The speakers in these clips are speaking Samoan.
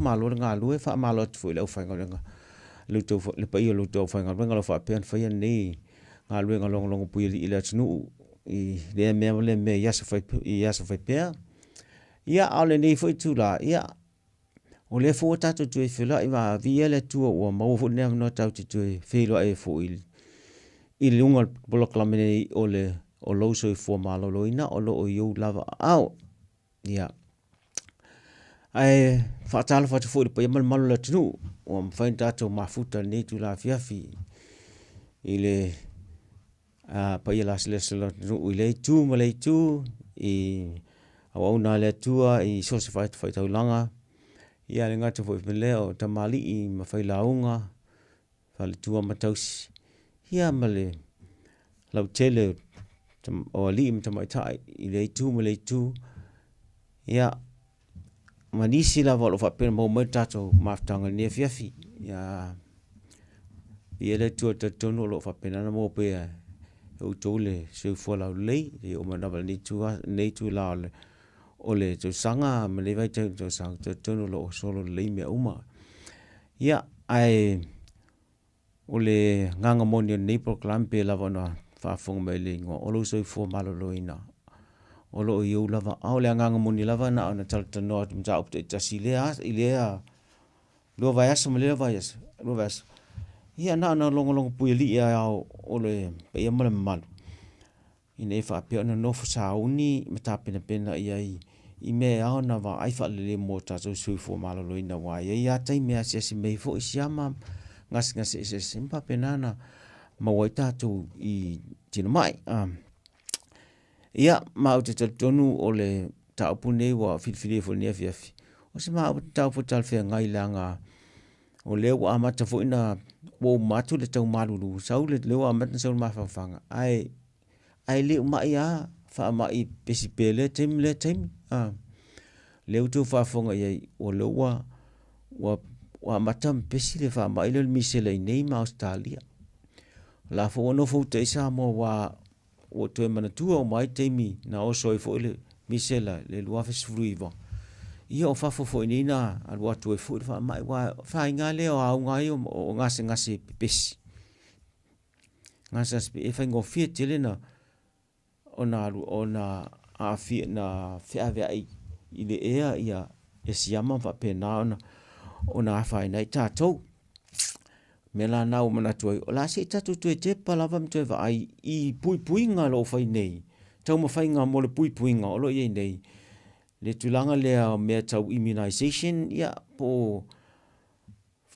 Malo le galulue, faamalo atu foi i le aufaigaluega, le paia o la outou aufaigaluega o lo o faapea ona faia lenei galuega logologopuialii i le atunuu i lea mea ma lea mea i aso fai pea. Ia, a o lenei foi itula, ia, o lea foi ua tatou toe feiloai, ma viia le Atua ua maua foi lenei avanoa tatou te toe feiloai ai foi i luga o le polokalame nei o le o lou soifua maloloina o lo o i ou lava aao. Ia, ae faatalofa atu foi i le paia ma le mamalu o le atunuu ua mafai ona tatou mafuta i lenei itula afiafi i le paia lasalasa o le atunuu i lea itu ma lea itu i auauna a le Atua i so o se fatafaitaulaga, ia e le gata foi i lea o tamalii ma failauga, faletua ma tausi, ia ma le lautele o alii ma tamaitai i lea itu ma lea itu, ia, ma nisi lava o lo o faapea ona maua mai le tatou mafutaga i lenei afiafi. Ia, viia le Atua, e talitonu o lo o faapena ona maua pea e outou le soifua laulelei seia oo mai lava i lenei itula o le tausaga ma lenei vaitau o le tausaga, ou te talitonu o lo o solo lelei mea uma. Ia, ae o le agaga moni o lenei polokalame pei lava ona faafofoga mai i le igoa, o lou soifua maloloina o lo o i ou lava aao. O le agaga moni lava na ona talatalanoa atu i mataupu taitasi i lea lua vaiaso ma lea vaiaso, lua vaiaso. Ia na ona logologo puialii lava o le paia ma le mamalu, ina ia faapea ona nofo sauni ma tapenapena i ai i mea e ao ona vaai faalelei mo tatou soifua maloloina, aua e i ai lava taimi e asiasi mai ai foi siama, gasegase eseese ma faapena ona maua ai tatou i tinamai. Ia, ma ou te talitonu o le mataupu lenei ua filifilia foi i lenei afiafi, o se mataupu talafeagai leaga o lea ua amata foi ona ua uma atu le tau malulu, sau le, lea ua amata ona sau le mafafaga, ae le o mai lava faamai pepesi pea i lea taimi ma lea taimi. O lea ua outou faafofoga i ai, o lea ua amata ona pepesi le faamai lea o le misela i inei ma Ausetalia. O la foi ua nofouta ai Samoa aua ua toe manatua uma ai taimi na oso ai foi le misela i le 2019, ia o fafo foi nei na alu atu ai foi le faamai, aua o le faiga lava lea o auga ia o gasegase pepesi, gasegase e faigofie tele ona ona aafia, ona feaveai i le ea ia siama ma faapena ona afaina ai tatou. O le mea la lena ua manatu ai, o le a se i tatou toe tepa lava ma toe vaai i puipuiga o lo o fai nei, taumafaiga mo le puipuiga o lo o i ai nei, le tulaga lea o mea tau immunization, ia po o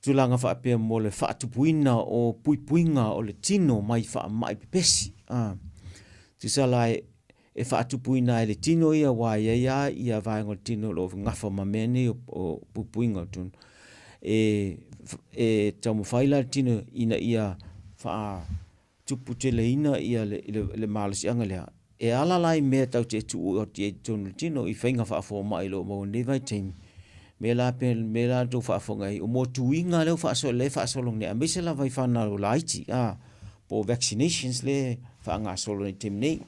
tulaga faapea mo le faatupuina o puipuiga o le tino mai faamai pepesi. Tusa la e faatupuina ai le tino ia aua e i ai lava ia vaega o le tino o lo o gafa ma mea nei o puipuiga o tino. E taumafai la le tino ina ia faatuputeleina ia le malosiaga lea. E ala la i mea tatou te tuu atu i ai i totonu o le tino i faiga faafomai o lo o maua i lenei vaitaimi, mea la pe mea la tou faafofoga i ai, o motuiga lea ua faasolo lea e faasolo nei aemaise lava i fanau laiti a po o vaccinations lea e faagasolo nei i le taimi nei.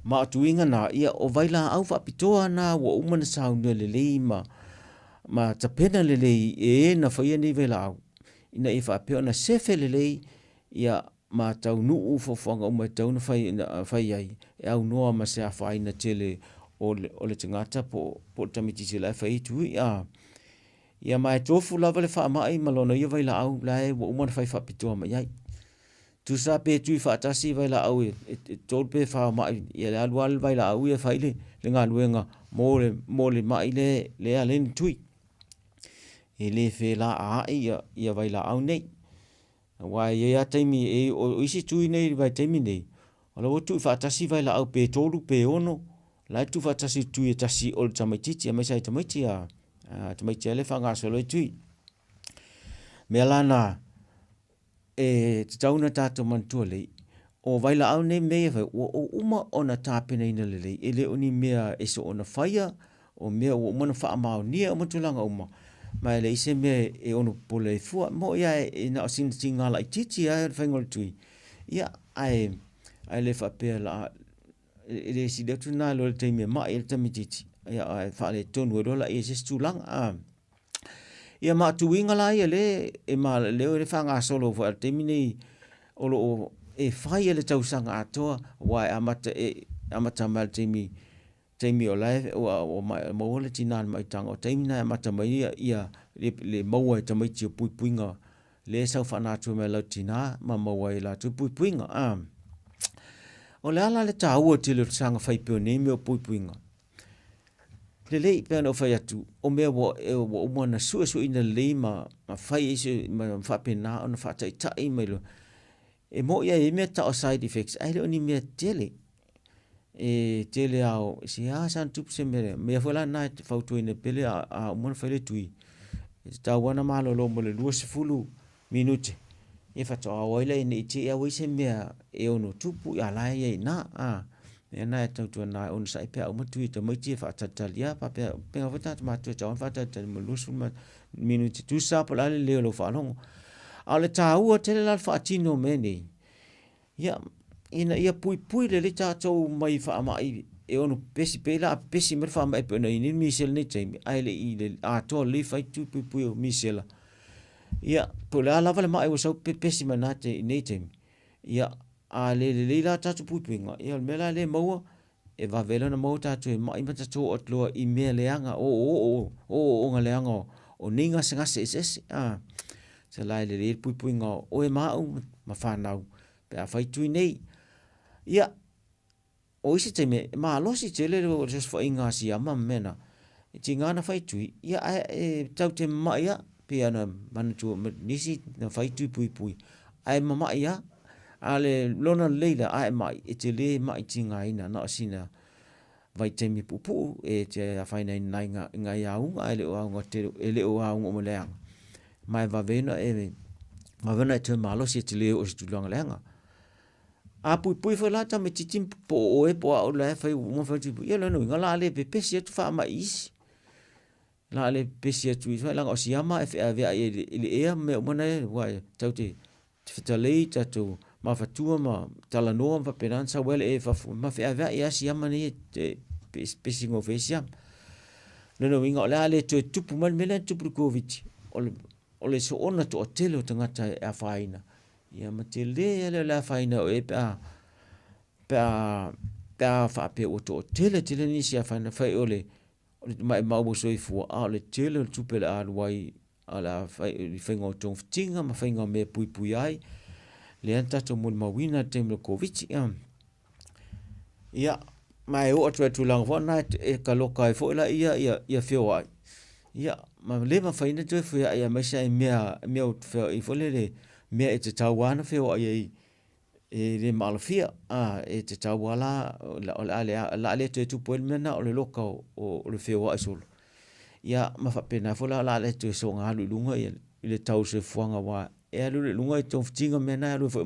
Ma o tuiga na, ia o vailaau faapitoa na ua uma ona saunia lelei ma ma tapena lelei e e na faia nei vailaau ina ia faapea ona sefe lelei ia ma taunuu fuafuaga uma e tatau ona fai, fai ai e aunoa ma se afaina tele o le, o le tagata po, po o le tamaitiiti la e fai ai tui. A, ia ma e tofu lava le faamai ma lona ia vailaau la e ua uma ona fai faapitoa mai ai. Tusa pe tui faatasi vailaau e, e, e tolu pe fa o mai, ia le alu lava le vailaau ia fai le, le galuega mo le, mo le mai le, le ala ai ona tui. E le felaai ia, ia vailaau nei. Aua e i ai lava taimi, e, o isi tui nei i le vaitaimi nei, o la ua tuufaatasi vailaau pe tolu pe ono, la e tuufaatasi i le tui e tasi o le tamaitiiti, aemaise lava i tamaiti a, a tamaiti lava lea e faagasolo ai tui. Mea la na, e tatau ona tatou manatua lelei, o vailaau nei mea ia e fai, ua uma ona tapenaina lelei, e le o ni mea e soona faia, o mea ua uma ona faamaonia uma tulaga uma, ma e leai se mea e ono popole ai fua. E moni lava e na o sina tiga laitiiti lava le faiga o le tui, ia, ae, ae le faapea o le a, e le sili atu lena i lo le taimi e mai ai le tamaitiiti, ae faaletonu ai loa lea i se isi tulaga. Ia ma o tuiga la ia lea e ma lea e faagasolo foi i le taimi nei o lo o e fai e le tausaga atoa aua e amata e amata mai le taimi taimi o la e ua maua le tina i le maitaga, o taimi na e amata mai ai ia le maua e tamaiti o puipuiga lea e sau faanatua mai e lau tina ma maua ai e latou puipuiga. O le a la le taua tele o le saga fai pea o nei mea o puipuiga? Lelei, pei ona ou fai atu, o mea ua uma ona suesueina lelei ma fai ai se ma faapena ona faataitai mai loa. E moni lava e i ai mea e tau o side effects ae le o ni mea tele. E tele lava o, se a sa ona tupu se mea, mea foi la lena e fautuaina pea le a uma ona fai le tui, e tatau lava ona malolo mo le 20 minute ia faatoa o ai lea ne i te i lava ua i ai se mea e ono tupu a o la e i ai i ina. A, mea lena e tautuana ai onosai pe a uma tui o tamaiti e faatalitali lava faapea, faapena foi tagata matutua e tatau lava ona faatalitali mo le 20 minute tusa lava po o le a le lelei o lau faalogo. A o le taua tele la o le faatino o mea nei, Ia, ina ia puipui lelei tatou mai faamai e ono pepesi, pei la a pepesi mai le faamai e pei ona i ai nei misela i lenei taimi, ae le i atoa lelei fai tui puipui o misela. Ia, po o le a lava le mai ua sau pepesi mai na te i nei taimi, ia, a le lelei la tatou puipuiga, ia o le mea la lea e maua, e vave ai la ona maua tatou e mai ma tatou oo atu loa i mea leaga, ooooga leaga o nei gasegase eseese. A, se la e lelei ai le puipuiga o oe ma au ma fanau pe a fai tui nei. Ia, o isi taimi e malosi tele le osofaiga a siama ma mea na, e tiga ona fai tui, ia ae e tatou te mamai lava, pei ona manatua nisi na fai tui puipui, ae mamai lava. A o le lona lelei la, a e mai, e te le mai tigaina, na o sina vaitaimi puupuu e te afaina ai i nai auga, ae le o auga tele, e le o auga uma leaga, ma e vave ai ona e, vave ona e toe malosi e te le oo i se tulaga leaga. A puipui foi la tamaititi po o oe po o au la e fai ua uma ona fai le tui puipui, ia o lona uiga o le a le pepesi atu faamai i isi. O le a le pepesi atu i isi, leaga o siama e feaveai ai i le ea ma mea uma na e, aua tatou te fetalai, tatou mafatua ma talanoa ma faapena ona sau ai le ea i fafo ma feaveai lava siama nei e pepesi gofie ai siama. O lona uiga o le a le toe tupu mai le mea lea na tupu i le Koviti, o le soona toatele o tagata e afaina, ia ma tele lava lea o le afaina o e pe a pe a pe a faapea ua toatele tele nisi e afaina, fai o le maumau o soifua, a o le tele o le tupe o le a alu ai o le a fai i le faiga o togafitiga ma faiga o mea e puipuia ai, lea na tatou molimauina i le taimi o le Koviti. Ia, ma e oo atu ai i le tulaga foi lena e taloka ai foi laia ia feoai, ia ma le mafai ona toe feoai aemaise lava i mea mea feoai foi lele, mea e tatau lava ona feoai ai e le maalofia, e tatau lava la, o le a le toe tupu ai le mea lena o le loka o le feoai solo. Ia ma faapena foi la, o le a le toe soona alu i luga i le tau o le soifuaga aua e alu i luga i togafitiga ma mea na, e alu ai foi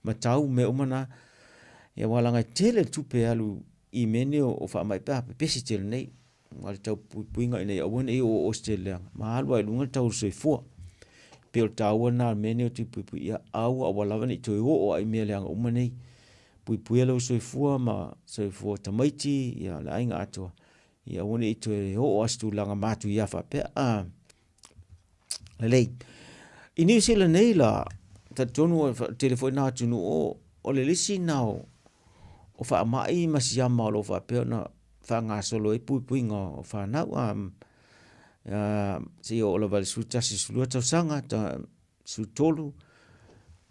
ma tau ma mea uma na. Ia aua leaga e tele le tupe e alu i mea nei o faamai pe a pepesi tele nei. Aua le tau puipuiga ina ia aua ne i oo se tele leaga ma alu lava i luga le tau o le soifua. E pei o le taua lena o le mea nei o le puipui, ia aua aua lava ne i toe oo lava i mea leaga uma nei. Puipuia lou soifua ma soifua o tamaiti, ia le aiga atoa, ia aua ne i toe oo lava i se tulaga matuia faapea. Lelei. I Niu Sila nei la, talitonu e tele foi na atunuu o le lisi na o faamai ma siama o lo o faapea ona faagasolo ai puipuiga o fanau a seia oo lava i le 11, 12 tausaga, 13, 9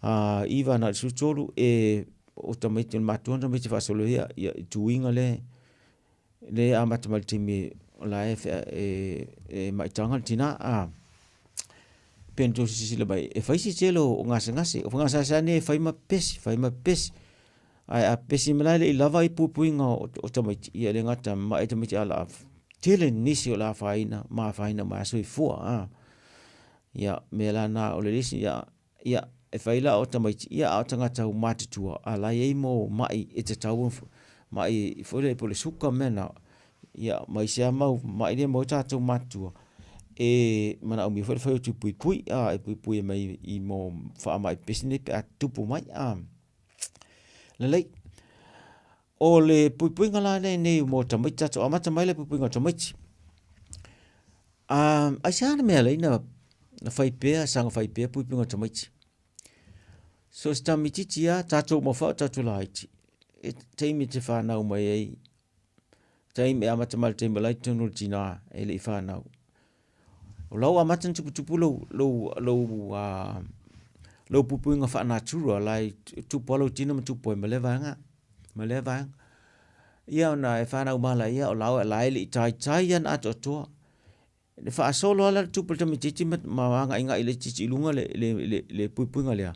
agai i le 13, e o tamaiti o le matua na tamaiti faasolo ai ia i tuiga lea lea e amata mai le taimi o la e, e, e maitaga le tina a pei ona outou silasila mai e fai si tele o gasegase o gasegase lava nei e fai ma pepesi fai ma pepesi ae a pepesi mai la e le i lava ai puipuiga o tamaiti ia e le gata mamai tamaiti ae o le a tele nisi o le a afaina ma afaina mai lava soifua a ia mea la na o le isi ia Ia, e fai la o tamaiti, ia a o tagata ua matutua, a la e i ai mo mai e tatau ona mai foi lea po o le suka ma mea na, ia ma isi lava mau mai lea e maua ai tatou matutua, e manaomia foi le fai o tui puipui, a, e puipui ai mai i mo faamai pepesi nei pe a tutupu mai. Lelei. O le puipuiga la lenei mo tamaiti, tatou amata mai le puipuiga o tamaiti. Aisea le mea e ala ai ona fai pea, saga fai pea puipuiga o tamaiti? So o se tamaitiiti lava, tatou uma foi a o tatou laiti, e taimi e te fanau mai ai, taimi e amata mai lava i le taimi o la e i totonu o le tina e le i fanau. O la ua amata ona tuputupu lou, lou, lou, lou puipuiga faa-natura la e tupu lava lou tino ma tupu ai ma lea vaega, ma lea vaega. Ia ona e fanau mai lea, o la e le i taitai lava ona atoatoa. E faasolo lava la le tupu o le tamaitiiti ma agaigai laitiiti i luga le puipuiga lea,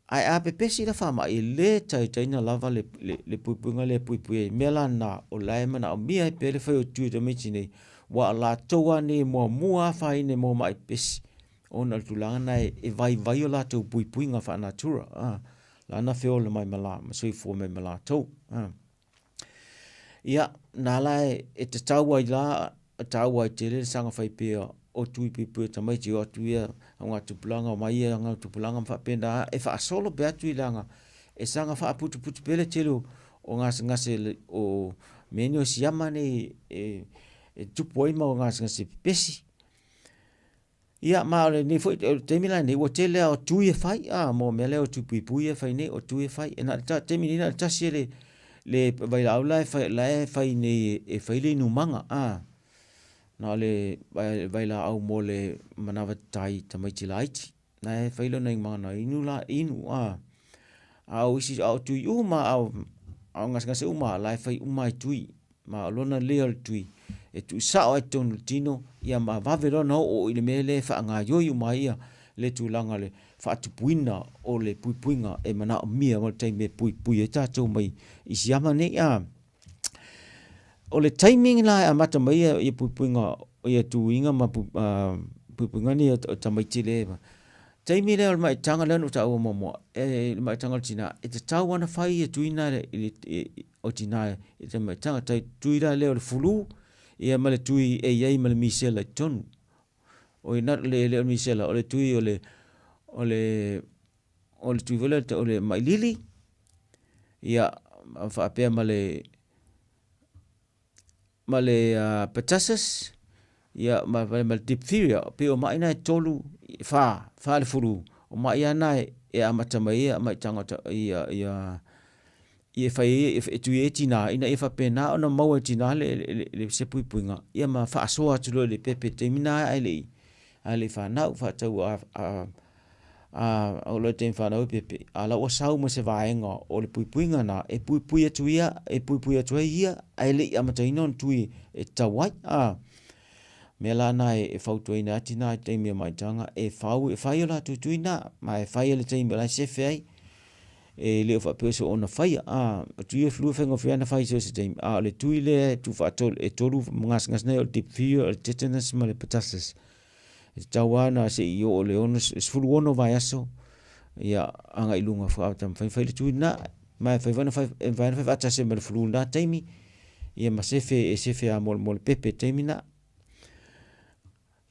ae a pepesi la faamai, e le taitai ona lava le puipuiga lea e puipui ai. O le mea la lena o la e manaomia ai pea le fai o tui o tamaiti nei, aua o latou lava nei e muamua afaina i mea o mai pepesi, ona o le tulaga lena e vaivai o latou puipuiga faa-natura, la na feola mai ma soifua mai ma latou. Ia, na la e tatau ai la, e taua ai tele le saga fai pea o tui puipui o tamaiti e o atu ia augatupulaga omai ia augatupulaga ma faapena e faasolo pea atu i leaga e saga faaputuputu pea le tele o gasegase o mea nei o siama nei e tupu ai ma gasegase pepesi. Ia, ma o lenei foi o le taimi la lenei, ua tele lava o tui e fai, a, mo mea lea o tui puipui ia e fai nei, o tui e fai. E na o le taimi nei na o le tasi le, le vailaau la e fai, la e fai nei e fai le inumaga, a, na o le vailaau mo le manava tatai i tamaiti laiti, la e fai lona inumaga na inu la, inu, a. A o isi, a o tui uma lava, a o gasegase uma lava, la e fai uma lava i tui. Ma o lona lelei o le tui, e tuusao lava i totonu o le tino, ia ma vave loa ona oo i le mea lea e faagaoioi uma ai le tulaga o le faatupuina o le puipuiga e manaomia mo le taimi e puipui ai tatou mai i siama nei. O le taimi la e amata mai ai puipuiga, ia tuiga ma puipuiga nei o tamaiti lea, taimi lea o le maitaga lea na ou taua muamua, le maitaga o le tina, e tatau lava ona fai ia tui na o tina i le maitaga. Tai tui la lea o le flu, ia ma le tui e i ai ma le misela i totonu. Oi na le le o le misela, o le tui o le o le o le tui foi lea o le mai lili, ia faapea ma le ma le pertussis, ia ma le diphtheria. Pei o mai na e tolu, e fa, fa le flu. O mai lava na e amata mai ai maitaga ia ia ia fai ai e tui ai tina ina ia faapena ona maua e tina le, le, le se puipuiga ia ma faasoa atu loa i le pepe i le taimi na ae le i ae le i fanau faatau a, a, a o loa i le taimi fanau ai pepe a la ua sau ma se vaega o le puipuiga na e puipui atu ia e puipui atu ai ia ae le i amataina ona tui e tatau ai a mea la na e fautuaina ai tina i taimi o maitaga e fau e fai o latou tui na ma e fai i le taimi o la e sefe ai e le o faapea o se ona faia a o tui e flu e faigofie ona fai i so o se taimi a o le tui lea e tuufaatolu e tolu gasegase nei o le diphtheria o le tetanus ma le pertussis e tatau lava ona se i oo i le 16 vaiaso ia agai i luga faatoa mafai ona fai le tui lena ma e mafai foi ona fai e mafai ona fai faatasi ai ma le flu i lena taimi ia ma sefe e sefe lava mo le pepe i le taimi lena.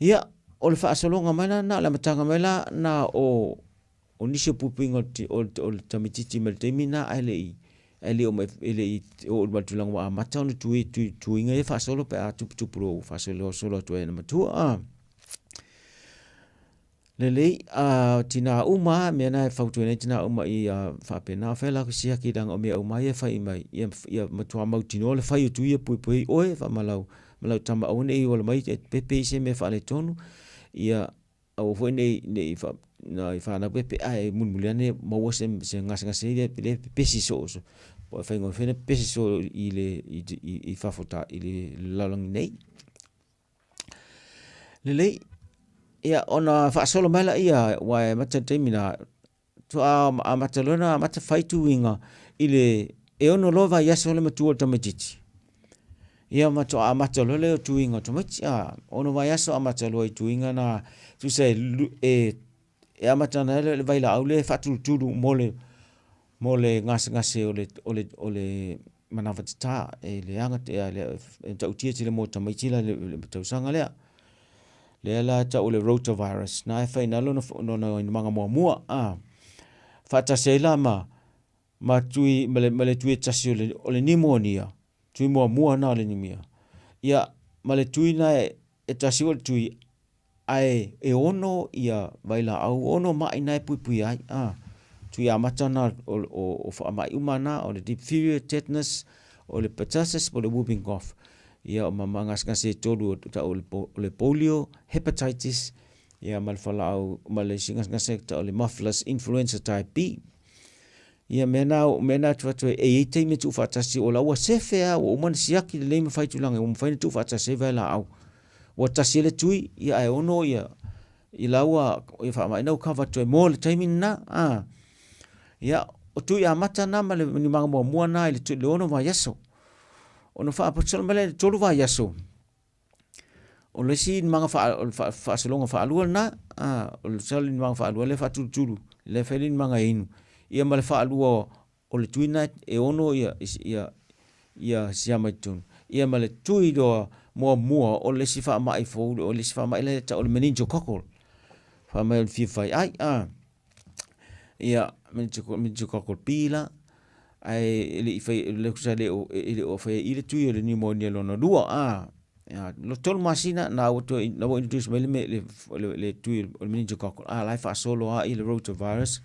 Ia, o le faasologa mai la lena, o le amataga mai la lena o o nisi o puipuiga o le, o le tamaitiiti mai le taimi lena ae le i ae le i oo mai e le i oo mai i le tulaga ua amata ona tui, tui, tuiga ia faasolo pe a tuputupu loa ua faasolosolo atu ai e le matua. A. Lelei, a o tina uma lava, mea na e fautuaina ai tina uma ia faapena ona fai a latou siaki leaga o mea uma lava ia e fai mai ia, ia matua mautinoa le fai o tui ia e puipui ai oe ma lau, ma lau tama aua ne i ola mai e pepe i se mea faaletonu, ia aua foi ne i, ne i fa, na i fanau pepe ae mulimuli ane maua se, se gasegase lea e pepesi soo, aua e faigofie ona pepesi soo i le, i fafo i le lalolagi nei. Lelei, ia ona faasolo mai lea aua e amata i le taimi lena, faatoa amata loa ona amata fai tuiga i le e ono loa vaiaso le matua o le tamaitiiti. Ia faatoa amata loa lea o tuiga o tamaiti, a, ono vaiaso amata loa i tuiga na, tusa e e amata ana ai le vailaau lea e faatulutulu mo le mo le gasegase o le o le o le manava tata e leaga e matautia tele mo tamaiti la i le tausaga lea. Lea la e tau o le rotavirus, na e fai ina lona lona inumaga muamua a faatasi ai la ma ma tui ma le, ma le tui e tasi o le, o le nimonia, tui muamua na o le nimia. Ia ma le tui na e e tasi foi le tui ae e ono ia vailaau ono ma'i na e puipuia ai a. Tui amata na o faamai uma na o le diphtheria, tetanus, o le pertussis po o le whooping cough. Ia ma gasegase e tolu e tau o le polio, hepatitis, ia ma le falaau ma le isi gasegase e tau o le Haemophilus influenza type B. Ia mea na, o mea na e avatu ai, e i ai taimi e tuufaatasi o la ua sefe lava, ua uma ona siaki lelei ma fai tulaga ua mafai ona tuufaatasi ai vailaau. Ua tasi ai le tui, ia ae ono ia i la ua ia faamai na ua cover atu ai mo le taimi lena. A. Ia, o tui amata na ma le nimaga muamua na i le 6 vaiaso. Ona faaposolo mai lea i le 3 vaiaso, O le isi maga o le faasologa faalua lena, o le sala maga faalua lea e faatulutulu, lea e fai le maga e inu, ia ma le faalua o le tui lena e ono ia siama i totonu, ia ma le tui loa muamua o le isi faamai fou, o le isi faamai lea e tau o le meningococcal, faamai o le fia faiai. Ia, meningococcal B la, ae e le i fai, e le o, e le o faia i i le tui o le pneumonia lona lua, a. Ia, 3 masina na ua toe, na ua introduce mai le, le, le tui o le meningococcal, a la e faasolo lava le rotavirus,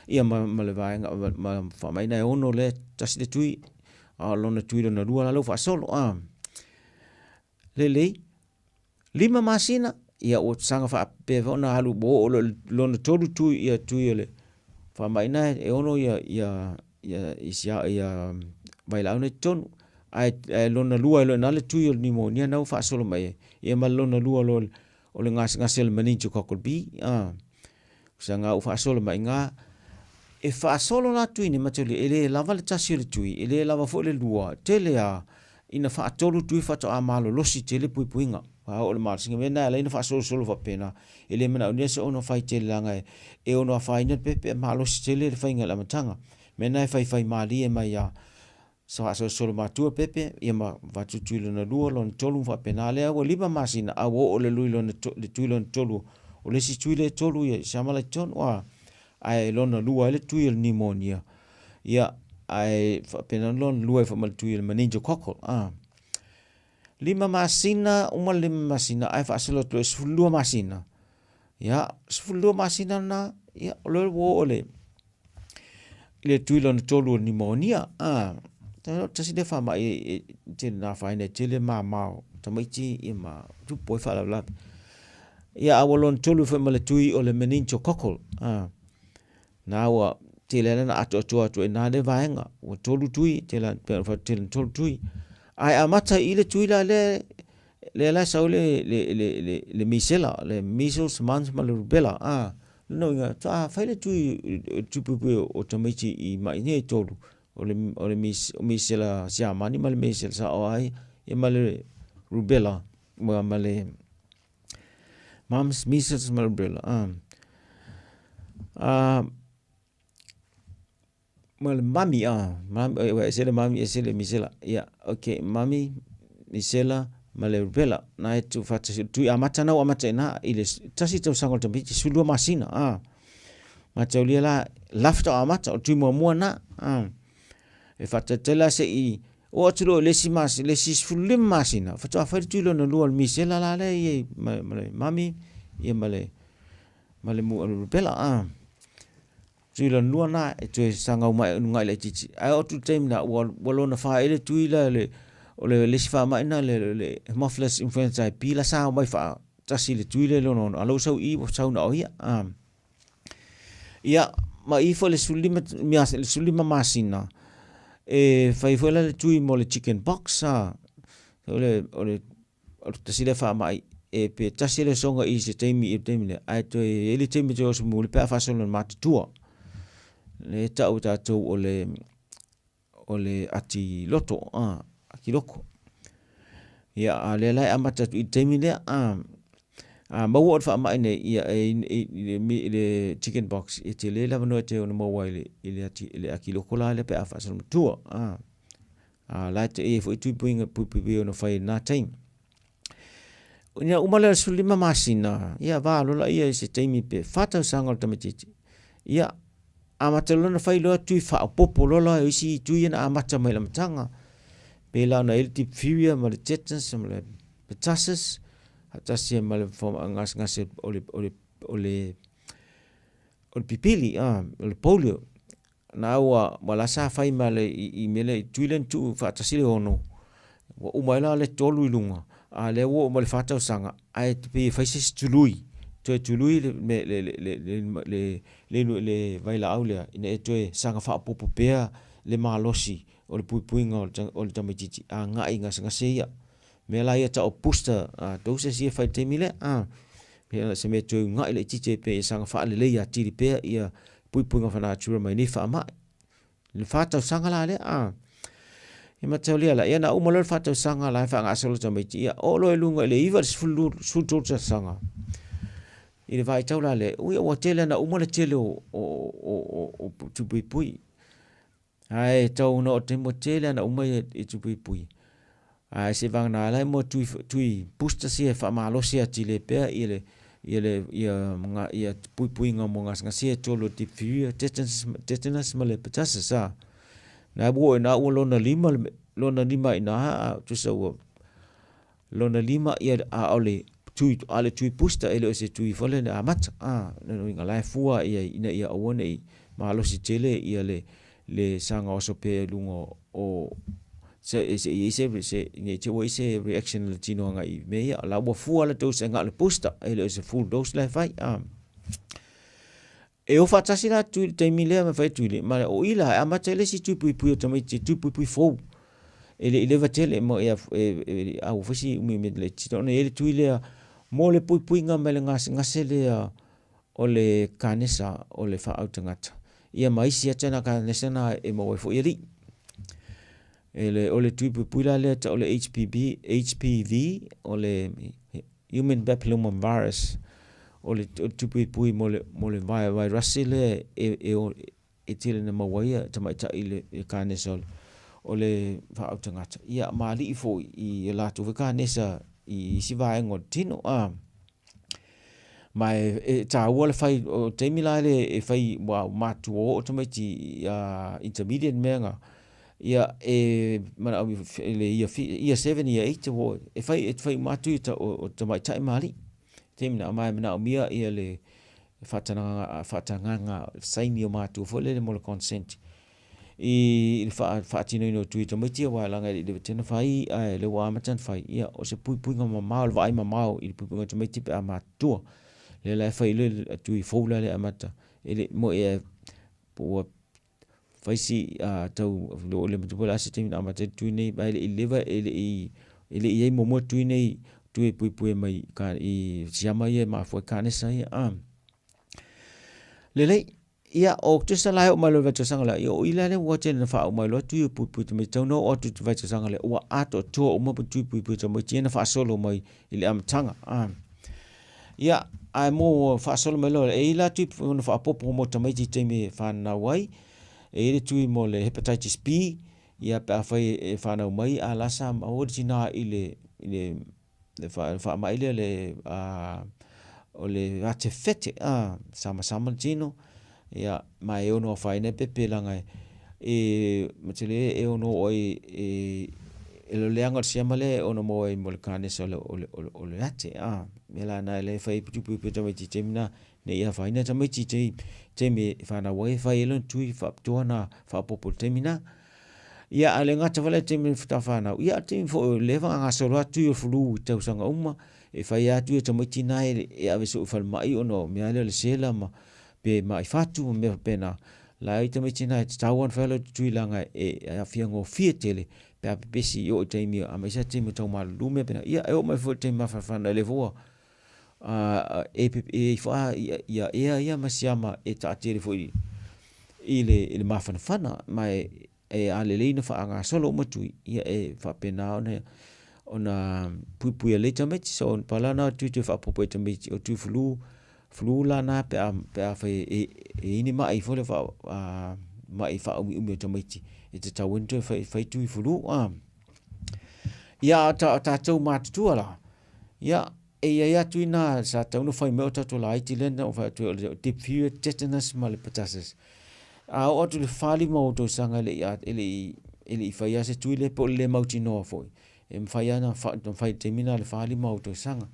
ia ma, ma le vaega, ma faamai na e ono lea, tasi le tui, a o lona tui lona lua la lea ua faasolo, a. Lelei, 5 masina, ia ua saga faapea foi ona alu ua oo loa i lona tolu tui ia tui o le faamai na e ono ia ia ia isia ia vailaau na i totonu. Ae, ae lona lua ai loa i ina le tui o le pneumonia na ua faasolo mai ai, ia ma le lona lua loa o le gasegase o le meningococcal B, a. Saga ua faasolo mai i ina. E faasolo la tui nei mataulia, e le lava le tasi o le tui, e le lava foi le lua, tele lava ina faatolu tui faatoa malolosi tele puipuiga. A oo i le malosiga, mea lena e ala ai ona faasolosolo faapena, e le manaomia se ono fai tele leaga e ono afaina le pepe, malosi tele le faiga i le amataga. Mea lena e faifai malie mai lava faasolosolo matua pepe, ia ma avatu tui lona lua, lona tolu ma faapena. Lea ua 5 masina a ua oo i le tui lona tolu, o le isi tui lea e tolu ia siama la i totonu, a, ae lona lua ai le tui o le pneumonia, ia, ae faapena ona lona lua ai foi ma le tui o le meningococcal, a. 5 masina, uma le 5 masina ae faasolo atu loa i le 12 masina, ia, 12 masina lena, ia, o lea ua oo i le i le tui lona tolu o le pneumonia. A, tasi lea faamai e tele na afaina e tele mama o tamaiti ia ma tupu ai faalavelave. Ia a ua lona tolu foi ma le tui o le meningococcal. A, na ua tele lava na atoatoa atu ai na lea vaega. Ua tolu tui, tele tele na tolu tui. Ae amata i le tui la lea lea la e sau le le le le, le misela, le measles, mumps ma le rubella. A, lona uiga, faatoa fai le tui tui puipui o tamaiti i mai nei e tolu, o le o le misela Siamani ma le misela Saoa ia ma le rubella ma, ma le mumps, measles ma le rubella. A, a ma le mami, a, mami, ua ese le mami ese le misela. Ia, okay, mami, misela ma le rubella. Na e tu faatasi, tui amata na ua amata i ina i le tasi tausaga o le tamaitiiti, 12 masina, a. Mataulia la, la faatoa amata, o le tui muamua na, a. E faatalitali la se i oo atu loa i le isi masina, le isi 15 masina, faatoa fai le tui lona lua o le misela la lea i ai ma, ma le mami, ia ma le, ma le rubella, a. Tui lona lua na e toe sagau mai i luga i laitiiti. Ae oo atu i le taimi lena, ua, ua lona fa ai le tui la le, o le, le isi faamai lena, le, le Haemophilus influenzae B la sa omai faatasi i le tui lea i lona ono, a o la ua sau i i ua sau na o ia. A. Ia, ma i foi le 15, le 15 masina, e fai foi la le tui mo le chicken pox, a. O le, o le O le tasi lea faamai e pe tasi le soga i se taimi i le taimi lea, ae toe i ai le taimi toe oso muli pe a faasolo i le matutua. Lea e tau e tatou o le, o le ati loto, a, ati loko. Ia, a lea la e amata atu i le taimi lea, a, a maua o le faamai nei, ia, e, i, i, i le chicken pox, e tele le avanoa e te ono maua ai i le, i le ati loko la lea pe a faasolo matua, a. A la e te i ai foi tuipuiga puipuipui ona fai i lena taimi. Ina uma lea o le 15 masina, ia va loa laia i se taimi pe fa tausaga o le tamaitiiti. Ia, amata loa ona fai loa tui faaopoopo loa la isi tui ia na amata mai i le amataga. Pei la ona i ai le diphtheria ma le tetanus ma le pertussis. faatasi ai ma le gasegase o le o le o le o le pipili a, o le polio. Na ua ua la sa fai ma le i, i mea lea i tui lea na tuu faatasi le ono, ua uma ai la le tolu i luga, a lea ua oo mai le fa tausaga, ae pei e fai se isi tului, toe tului le le le le le le le le vailaau lea ina ia toe saga faaopoopo pea le malosi o le puipuiga o le tamaitiiti agai i gasegase ia. Mea la ia tau o booster doses ia e fai i le taimi lea. Pei o se mea e toe uunai laitiiti ai pea ia saga faaleleia atili pea ia puipuiga faa-natura mai nei faamai. Le fa tausaga la lea a. Ia mataulia la, ia na uma loa le fa tausaga la e faagasolo tamaiti, ia oo loa i luga i le 9 i le 13 tausaga. I le vaitau la lea, ui ua tele na uma le tele o, o, o, o, o tupuipui. Ae tau ona o taimi ua tele ana uma ia i tupuipui. Ae se vagana la mo tui tui booster sia e faamalosi atili pea ia le ia le ia nga ia puipuiga mo gasegase e tolu o diphtheria, tetanus, tetanus ma le pertussis a. Na ua ina ua lona lima lona lima ina a tusa ua Lona lima, ia, a o le tui, a le tui booster e le o se tui foi lea amata. A, lona uiga la e fua i ai ina ia aua ne i malosi tele ia le le saga oso pea i luga o se e se i ai se se ne i te i ua i ai se reaction a le tino agai i mea ia. La ua fua le dose e na o le booster, e le o se full dose la e fai. A. E o faatasi la tui i le taimi lea ma fai tui ma o i la e amata ai le isi tui puipui o tamaiti, tui puipui fou. E le i leva tele mo e, e, a ua fai si umi umi le tino ona i ai le tui lea mo le puipuiga mai le gasegase lea o le kanesa o le faau tagata. Ia ma isi ata na kanesa na e maua ai foi alii. E le, o le tui puipui la lea tau o le HPB, HPV, o le Human Papilloma Virus, o le, o le tui puipui mo le, mo le vairasi lea e, e, e tele na maua ai ia tamaitai i le, le kanesa o le, o le faau tagata. Ia ma alii foi i latou foi kanesa i isi vaega o le tino. A. Ma e, e tāua le whai, o taimi la le e whai wa mātua o tamaiti i intermediate mea ngā, ia e mana au i le ia, ia 7, ia 8, o, e whai, e whai mātu i ta, o, o tamaitai maali. Taimi na, ma e mana mia ia le whaatananga, whaatananga saini o mātua foi lele mo le consent. I le faatinoina o tui tamaiti aua e laga e le i leva tele ona fai ae lea ua amata ona fai, ia o se puipuiga mamao, le vaai mamao i le puipuiga o tamaiti pe a matutua. Lea la e fai ai le tui fou la lea e amata e le i moi e po ua fai si tau o le matua po o le a se taimi na amata ai le tui nei ae le i leva e le i e le i ai muamua tui nei tui e puipui mai i siama ia e mafua ai kanesa ia a. Lelei. Ia, o tusa la e oo mai loa i le vaitausaga lea, ia o i la lea ua tele na faaoo mai loa tui o puipui tamaiti tau na oo atu i te vaitausaga lea, ua atoatoa uma tui puipui tamaiti ia na faasolo mai i le amataga. A. Ia, ae mo faasolo mai loa, e i la tui ona faaopoopo mo tamaiti i taimi e fanau ai, e i le tui mo le hepatitis B, ia pe afai e fanau mai, a la sa maua le tina i le, i le le faamai lea le o le ate fete a samasama le tino ia ma e ono afaina ai pepe leaga e matele e ono oo ai e e le leaga o le siama lea e ono maua ai mo le kanesa o le o le o le ate a mea la na e fai puipuipui tamaiti i taimi na ne i afaina tamaiti i taimi e fanau ai e fai ai lona tui faapitoa na faaopoopo i le taimi na. Ia, a le gata foi la i taimi faatoa fanau, ia a o le taimi foi o lea e faagasolo atu i o flu i tausaga uma, e fai atu ia tamaiti na e, e ave soo i falemai ona o mea lea o le sela ma pe mai fatu ma mea faapena. La e tamaiti na e tatau ona fai lau tui leaga e, e aafia gofie tele pe a pepesi i oo i taimi, aemaise lava taimi o tau malulu mea faapena. Ia e oo mai foi i le taimi mafanafana lea foi ua e e ifo a ia ea ia ma siama e taatele foi i le i le mafanafana ma e e a lelei ona faagasolo uma tui ia e faapena ona ona puipui lelei tamaiti. So pau la lena o tui toe faaopoopo i tamaiti o tui flu flu la na pe a pe afai e e i ai ni mai foi lea faa mai faaumiumi o tamaiti e tatau ai ona toe fai fai tui flu a. Ia a o tatou matutua la, ia E i ai atu ina sa tatau ona fai mai o tatou laiti lea na ou fai atu ai o le diphtheria, tetanus ma le pertussis. A oo atu i le 45 o ou tausaga e le i e le i e le i faia se tui lea po o le le mautinoa foi, e mafai lava ona fai i le taimi lena i le 45 o ou tausaga.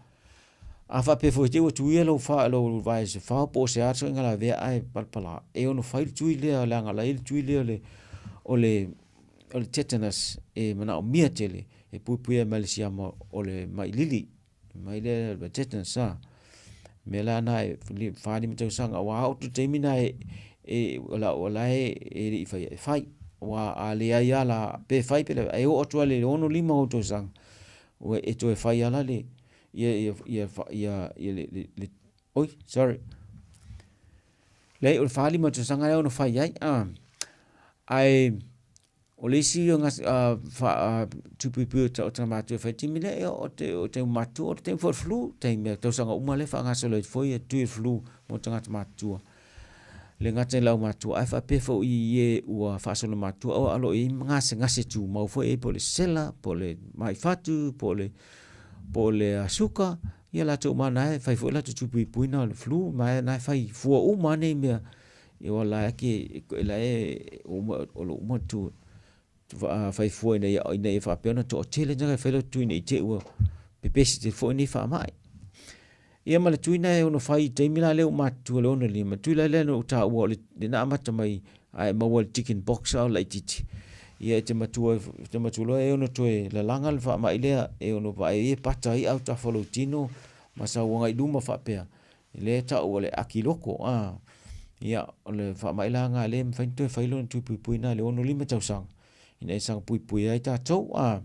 A faapea foi te ua tuia lou fa lou vae se fao po o se a soiga lavea ae palapala, e ono fai le tui lea leaga la i le tui lea o le o le o le tetanus e manaomia tele e puipuia mai le siama o le mai lili mai lea le tetanus a. Mea la na e 45 tausaga aua oo atu taimi na e e o la o la e e le i faia e fai. Aua a leai lava la pe fai pe le e oo atu lava i le 65 ou tausaga ua e toe fai lava la le ia ia ia ia ia le le le oi sorry leai o le 45 tausaga lea ono fai ai a ae o le isi o tupuipui o tagata matutua e fai taimi lea ia o te o taimi matutua o le taimi foi o le flu taimi a tausaga uma lea e faagasolo ai foi ia tui o le flu mo tagata matutua. Le gata i le aumatua ae faapea foi i e ua faasolo matua o lo o i ai gasegase tumau foi e po o le sela, po o le mai fatu, po o le po o le suka, ia latou uma na e fai foi latou tui puipuiga o le flu ma na e fai fua uma nei mea e ola ai ke e la e uma o lo uma tu fai fua ina ia ina ia faapea ona toatele tagata e fai latou tui ne i te i ua pepesi tele foi nei faamai. Ia ma le tui na e ono fai i taimi la lea ua matutua le 65, tui la lea na ou taua o le na amata mai a e maua i le chicken box a o laitiiti. Ia e te matua e te matua loa e ono toe lalaga le faamai lea e ono vaai ai e pata ai autafa o lou tino ma sau agai i luma faapea. Lea e tau o le akiloko a. Ia o le faamai la lena lea e mafai ona toe fai lona tui puipui lena i le 65 tausaga ina ia saga puipuia ai tatou a.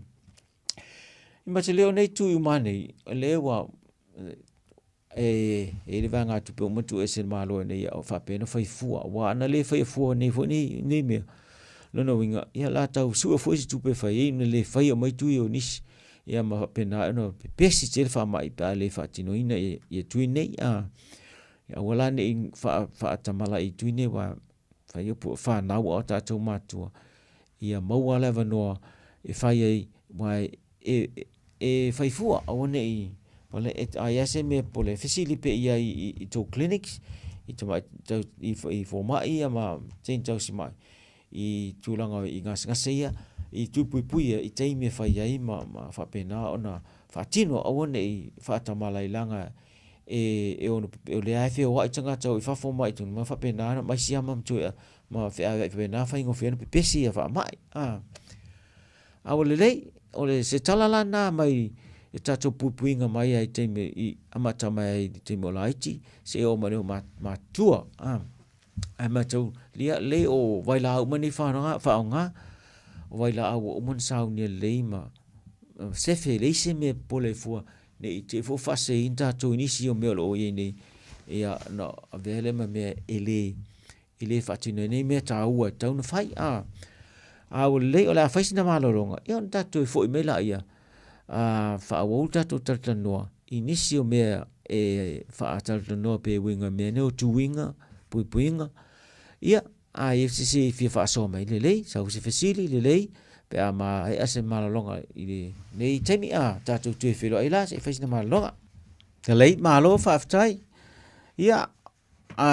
I ma te leo nei tui uma nei, o lea ua e i ai le vaegatupe uma tuu ese e le Malo ina ia faapea ona fai fua. Aua ana le faia fua nei foi nei, nei mea, lona uiga, ia la tau sue foi se tupe e fai ai ona le faia mai tui o nisi. Ia ma faapena ai ona pepesi tele faamai pe a le faatinoina ia, ia tui nei. A, aua la ne i faatamala i tui nei aua fai upu whanau a o tātou mātua, ia maua le avanoa e whai ai, aua e, e, e whai fua, aua ne i, wale, e, a ia se mea pole, fesili pe ia i, i, i tō clinics, i te mai, tau, i, i fōmai ia ma tein tausi mai, i tūranga i ngasengase ia, i tūpuipui ia, i teimi e whai ai ma, ma whapena ona whaatino, aua ne i whaatamala i langa e, e ono, o lea e wheoai tangata o i fafo mai tonu, ma whapena ana, mai siama ma toe, ma wheaweai whapena whaingowhia ana pepesi ia whaamai. A, a o lelei, o le se tala la nā mai e tātou puipuinga mai ai teime i amata mai ai i teime o laiti, se e o mai leo matua. A, ai mātou, lia, lei o wailaau uma nei whaonga, whaonga, o wailaau o uma na saunia lei ma, sefe lei se mea pole fua, Ne i te i fo whaaseina tātou i nisi o mea o lo o i ai nei, ia, na avea lea ma mea e le, e le whaatino nei mea tāua e tau na whai, a, a ua lelei o le a whai sina malologa, ia ona tātou e foi mai la ia, a, whaawau tātou talatalanoa i nisi o mea e whaatalatalanoa pe uiga mea nei o tuiga, puipuiga, ia, A i se se fia faasoa mai, lelei, sau se fesili, lelei, pe a maea se malologa i lenei taimi, a tatou toe feiloai la se i fai sina malologa. Lelei, malo faafetai. Ia, a,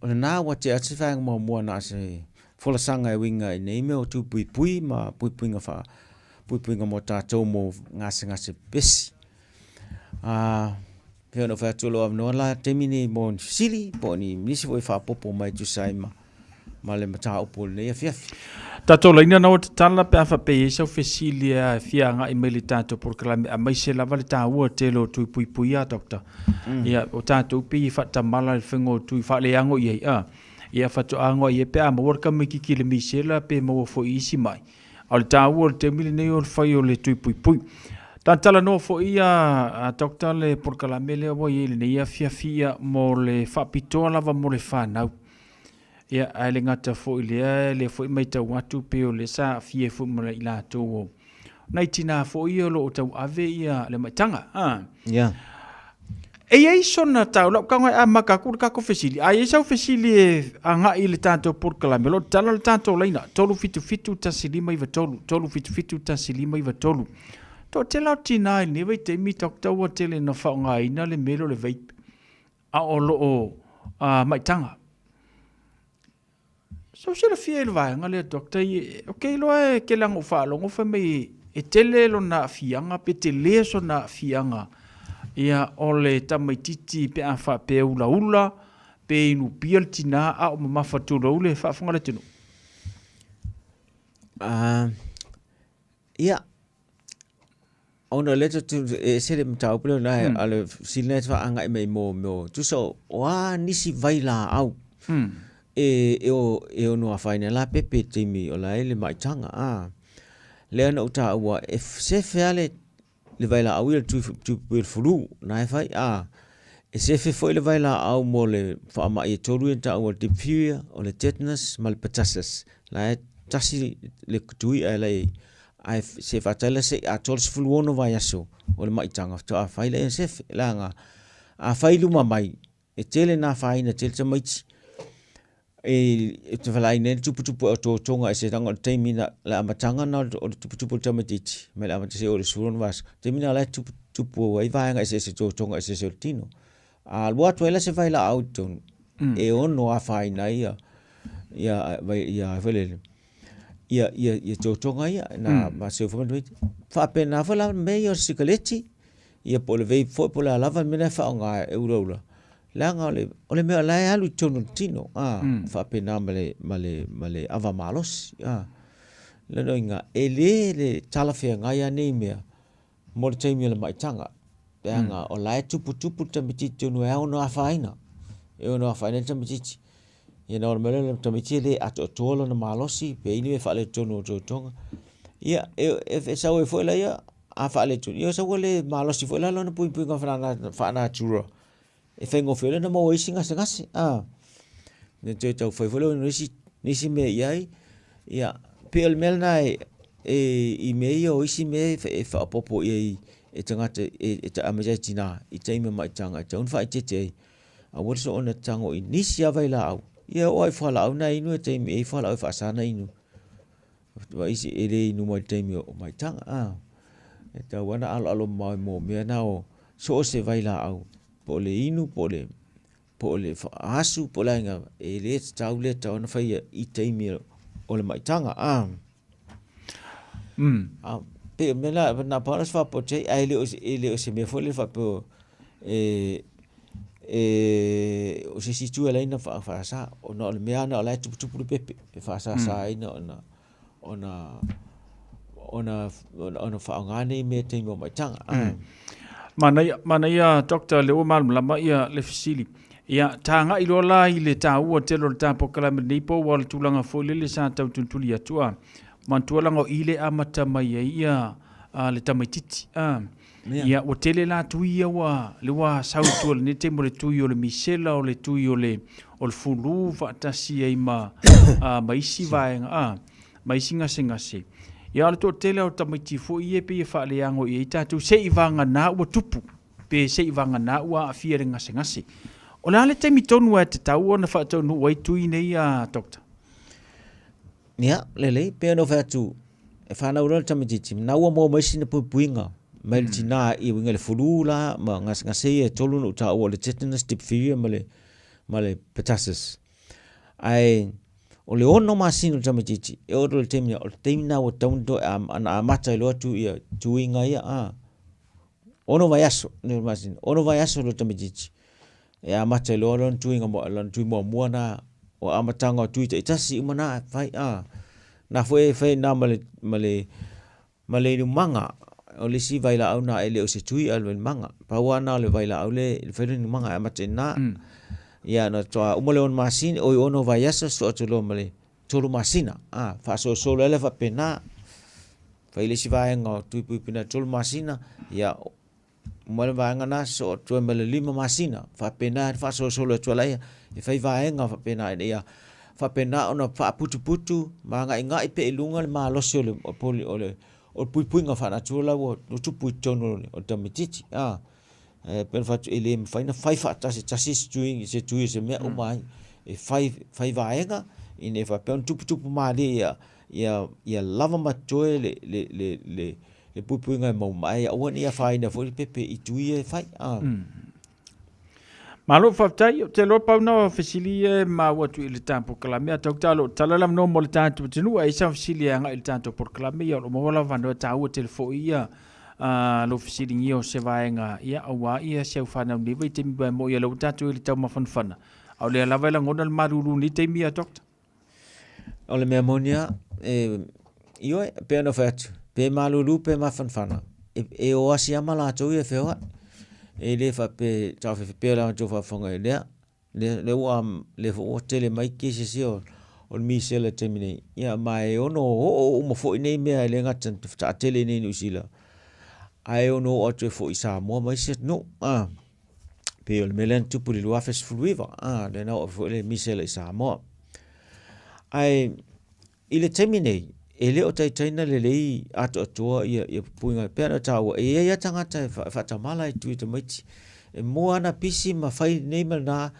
o lena ua tea atu se vaega muamua na o se folasaga e uiga i nei mea o tūpuipui ma puipuiga wha, puipuiga mo tātou mo gasegase pepesi. A, Pei ona fai atu o lou avanoa la taimi nei mo ni fesili po o ni nisi foi faaopoopo mai e tusa ai ma ma le mataupu o lenei afiafi. Tatou laina naua tatala pe a faapea i ai sau fesili e fia agai mai i le tatou polokalame aemaise lava le taua tele o tui puipui a doctor. Ia o tatou pei e faatamala i le faiga o tui faaleago i ai a. Ia faatoa ago ai pe a maua le tamaititi i le misela pe maua foi i isi mai. A o le taua o le taimi lenei o le fai o le tui puipui. Talanoa foi a Doctor le polokalame lea ua i ai i lenei afiafi ia mo le faapitoa lava mo le fanau. Ia, ae le gata foi i lea, lea foi matau atu pei o lea sa aafia ai foi ma i latou o nai tinā foi ia o lo o tauave ia le maitaga. A. Yeah. E i ai sona tau, lau tago e amata atu le tatou fesili, a i ai sau fesili e agai i le tatou polokalame, o lo o tatala le tatou laina, 377 1593, 377 1593. Toatele o tinā i lenei vaitaimi, Doctor, ua tele ina faaaogaina le mea lea o le vape, a o lo o maitaga. Sau silafia i le vaega lea Doctor, ou te iloa e tele lava ina ou faalogo fai mai e tele lona aafiaga pe tele sona aafiaga. Ia, o le tamaitiiti pe a faapea e ulaula, pe inupia le tinā a o mamafa tulou le faafofoga a le atunuu. Ia, ona o lea tatou te, e ese le mataupu lea ona a o le fesili lena e te faaagai mai mo mea o, tusa o a nisi vailaau e ono afaina ai la pepe i le taimi o la e i le maitaga a. Lea na ou taua e sefe lava le le vailaau ia le tui tui le flu na e fai a e sefe foi le vailaau mo le faamai e tolu ia na taua o le diphtheria o le tetanus ma le pertussis la e tasi le tui ae la e ae se faatali la se i atoa le 16 vaiaso o le maitaga faatoa fai lea sefe leaga a fai luma mai E tele na afaina tele tamaiti e te valaauina ai le tuputupu ae o totoga ese leaga o le taimi na le amataga na o le tuputupu o le tamaititi mai le amata seia oo i le 16 vaiaso, taimi na la e tuputupu ai vaega eseese totoga eseese o le tino. A alu atu ai la se vailaau i totonu e ono afaina ai ia ia ia foi lele ia ia ia totoga ia na ma seu foi ma tamaiti. Faapena foi la mea ia o le sikaleti ia po o le vape foi po o le a lava le mea la e faaaoga e ulaula, leaga o le, o le mea o la e alu i totonu o le tino, a, faapena ma le, ma le, ma le ava malosi, a. O lona uiga, e le le talafeagai lava nei mea mo le taimi o le maitaga, leaga o la e tuputupu le tamaitiiti i totonu e ao ona afaina, e ono afaina ai le tamaitiiti. Ia ona oo mai lea o le tamaitiiti e le atoatoa lona malosi pe i ai ni mea faaletonu o totoga. Ia, e sau ai foi laia, a faaletonu, ia sau ua le malosi foi la lona puipuiga faa-natura e faigofie ai ona maua isi gasegase. A, ia toe tau fai foi lea o nisi, nisi mea i ai. Ia, pei o le mea lena e, e i mea ia o isi mea e faaopoopo i ai e tagata e aemaise lava i tina i taimi o maitaga e tatau ona faaeteete ai. Aua le soona tago i nisi lava vailaau. Ia oo lava i fualaau na inu e taimi e i ai fualaau e faasa ona inu. Ma isi e le inu mai i le taimi o maitaga. A, e tatau lava ona aloalo mamao i mea na o so o se vailaau, po o le inu po o le po o le asu po o le a ina, e le tatau le tatau ona faia i taimi o le maitaga. A, a pei o mea na, na pau lena o se faapopoe atu ai, ae le o, e le o se mea foi lele faapea e e o se isi itu e ala ai ona faasa, ona o le mea lava lena o la e tuputupu le pepe e faasasa ai ona ona ona ona faaaoga nei mea i taimi o maitaga. Manaia, manaia Doctor, lea ua malamalama ia le fesili. Ia, tagai loa la i le taua tele o le ta polokalame i lenei po ua le tulaga foi lele sa tau tulituli atu a. Manatua leaga o i le amata mai ai ia le tamaititi. A. Ia, ua tele la tui ia ua, le ua sau i tua i lenei taimi o le tui o le misela, o le tui o le, o le fulu faatasi ai ma, a, ma isi vaega, a, ma isi gasegase. Ia, o le toatele o tamaiti foi ia e pei e faaleago i ai tatou, seiavagana ua tupu, pe seiavagana ua aafia i le gasegase. O le a le taimi tonu e tatau ona faataunuu ai tui nei a Doctor? Ia, lelei, pei ona ou fai atu, e fanau loa le tamaitiiti, na ua maua mai sina puipuiga mai le tina i uiga i le flu la ma gasegase ia e tolu na ou taua o le tetanus, diphtheria ma le, ma le pertussis. Ae o le ono masina o le tamaitiiti, e oo atu i le taimi lena, o le taimi lena ua tatau ona amata ai loa atu ia tuiga ia, a. Ono vaiaso, ne masina, ono vaiaso le tamaitiiti. E amata ai loa lona tuiga, lona tui muamua na, o amataga o tui taitasi uma na e fai, a. Na foi e fai na ma le, ma le, ma le inumaga, o le isi vailaau na e le o se tui a o le inumaga. Pau lava na o le vailaau le, le fai le inumaga e amata i ina. Ia na faatoa uma le ono masina, oi ono vaiaso sosoo atu loa ma le tolu masina, a, faasolosolo ai lea faapena. Fai le isi vaega o tui puipuina i le tolu masina, ia uma le vaega lena sosoo atu ai ma le lima masina. Faapena ona faasolosolo atu ai laia, e fai vaega faapena ina ia faapena ona faaputuputu ma agaigai pea i luga le malosi o le o le o le puipuiga faanatura la ua tupu i totonu o le tamaitiiti. A, e pei ona fai atu, e le mafai ona fai faatasi e tasi se tui, se tui o se mea uma ai. E fai, fai vaega ina ia faapea ona tuputupu malie ia, ia, ia lava ma totoe le, le, le, le, le puipuiga e maua mai, ae aua ne i afaina foi le pepe i tui ia e fai. A. Malo faafetai, ou te iloa pau na o fesili ia e maua atu i le ta polokalame, atau ta lo tala le avanoa mo le tatou atunuu, a i ai sau fesili e agai i le tatou polokalame, ia o lo o maua lava avanoa e taua tele foi ia. lou fesiligia o se vaega, ia, aua ia si au fanau i lenei vaitaimi aua e moni o lea ua tatou i le taumafanafana, a o lea lava e lagona le malulu i lenei taimi ia Doctor. O le mea moni lava, e, ioe, e pei ona fai atu, pe malulu pe mafanafana, e, e o asi lava ma latou ia e feoai. E le faapea e taofeofe pea la outou faafofoga i lea, lea, lea ua, lea foi ua tele mai cases ia o, o le misela i le taimi nei, ia ma e ono oo uma foi nei mea e le gata ina taatele i inei i Niu Sila, ae ono oo atu ai foi i Samoa ma isi atunuu. A, pei o le mea lea na tupu i le 2019, a, lea na oo foi le misela i Samoa. Ae i le taimi nei, e le o taitaina lelei atoatoa ia, ia puipuiga e pei ona taua, e i ai lava tagata e faatamala i tui tamaiti, e mua ana pisi ma fai nei ma lena,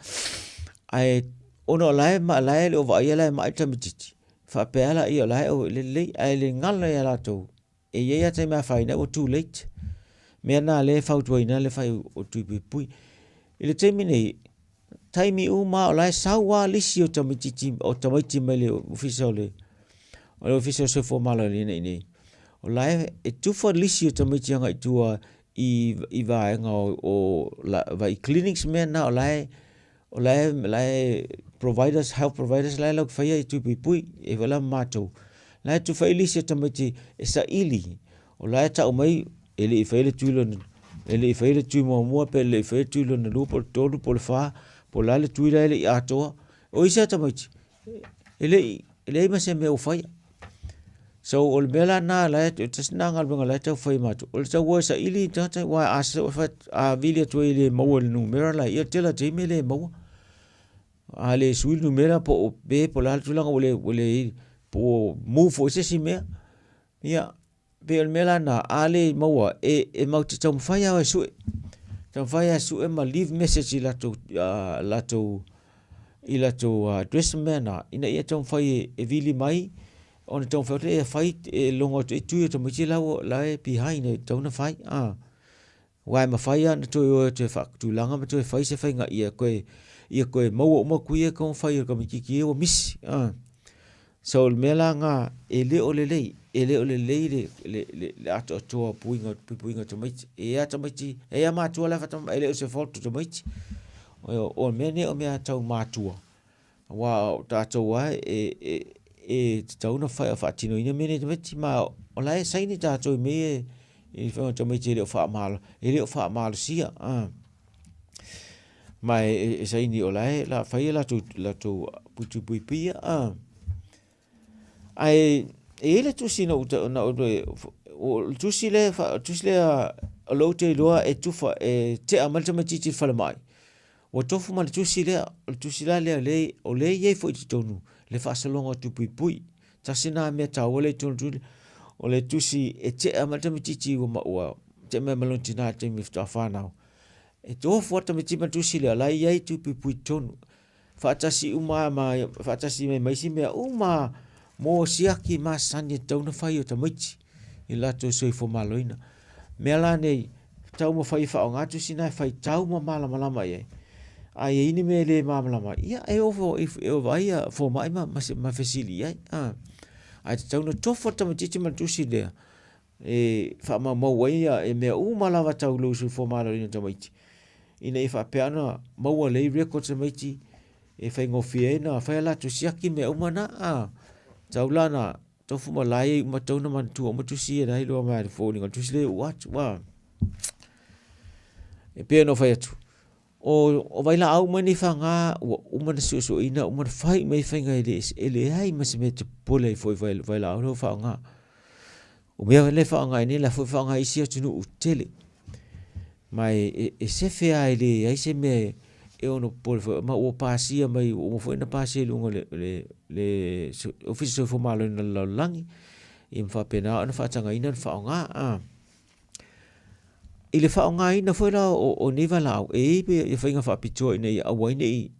ae ona o la e, la e le o vaaia la e mai le tamaitiiti, faapea lea o la e lelei, ae le galo ia latou, E i ai lava taimi a afaina ua too late. Mea na lea e fautuaina le fai o tui puipui. I le taimi nei, taimi uma o la e sau lava lisi o tamaititi o tamaiti mai le ofisa o le o le ofisa o le soifua maloloina i inei. O la e, e tufa lisi o tamaiti agai i tua i, i vaega o, o la, vai clinics mea na o la e O la e, la e providers, health providers la e lau faia i tui puipui, e foi la ma matou. La e tufa i lisi o tamaiti e saili, o la e tau mai e le i faia le tui lona, e le i faia le tui muamua pe le i faia le tui lona lua po o le tolu po o le fa, po o le a le tui la e le i atoa. O isi lava tamaiti, e le i, e leai ma se mea ua faia. So o le mea la lena la e, tasi lena galuega la e tau fai e matou, o le tau o e saili i tagata aua a, a vili atu ai e le maua i le numera la, ia o le tele o taimi e le maua. A le sui le numera po o pe po o le a le tulaga ua le, ua le, po ua move foi i se isi mea. Ia, pei o le mea la lena, a le maua, e, e matou te taumafai lava e sue, taumafai lava e sue ma leave message i latou, latou, i latou address ma mea na, ina ia taumafai e, e vili mai, ona taumafai atu lea e fai, e logo atu ai tui o tamaiti la ua, la e behind e tatau ona fai, a. Aua e mafai lava ona toe o e toe faatulaga ma toe fai se faiga ia toe, ia toe maua uma tui ia e tatau ona fai e le tamaitiiti ia ua misi, a. So o le mea la lena, e le o lelei, e le o lelei le, le, le, le atoatoa o puiga, puipuiga o tamaiti. E i ai lava tamaiti, e i ai lava matua la e faatamala, e le o se fault o tamaiti. O le mea lenei o mea tau matua, aua o tatou lava e, e, e tatau ona faatinoina mea nei e tamaiti, ma o la e saini tatou i mea ia i le faiga o tamaiti e le o faamalo, e le o faamalosia. Ma e, e saini o la e la fai e latou, latou puipuipuia. Ae e i ai le tusi na ou, na ou, o le tusi lea, tusi lea o lea ou te iloa e tufa, e tea mai le tamaitiiti i le falemai. Ua tofu ma le tusi lea, o le tusi la lea, lea, o lea e i ai foi i totonu le faasologa o tupuipui. Tasi lena mea taua lea i totonu o le tusi, o le tusi e tea mai le tamaitiiti ua, ua tea mai ma lona tina i le taimi faatoa fanau. E tofu lava le tamaitiiti ma le tusi lea, o la e i ai tupuipui i totonu. Faatasi uma ma, faatasi mai ma isi mea uma mo siaki masani e tatau ona fai o tamaiti i latou soifua maloloina. Mea la nei, taumafai e faaaoga tusi na e faitau ma malamalama i ai. A i ai ni mea e le malamalama ai, ia e o e o vaai ia fomai ma, ma, ma fesili i ai. A. Ae tatau ona tofu le tamaitiiti ma le tusi lea e faamaumau ai ia e mea uma lava tau lou soifua maloloina o tamaiti, ina ia faapea ona maua lelei records tamaiti e faigofie ai ona fai a latou siaki mea uma na. A tau la na tofu ma la e uma tau na manatua uma tusi ia na iloa mai le foliga o le tusi lea e uu atu. A e pei ona ou fai atu, o, o vailaau uma nei faga ua uma ona suesueina, uma ona fai uma i faiga e le, e leai ma se mea e te popole ai foi i vailaau lea ua faaaoga. O mea lea e faaaoga ai nei, la foi e faaaoga i isi atunuu tele. Ma e, e, e sefe lava e leai se mea e ono popole foi, ma ua pasia mai, ua uma foi ona pasia i luga o le, le, le Ofisa Soifua Maloloina o le Lalolagi, ia ma faapena ona faatagaina ona faaaoga. A. I le faaaogaina foi la o, o nei valaau, e i ai faiga faapitoa ina ia aua ai ne i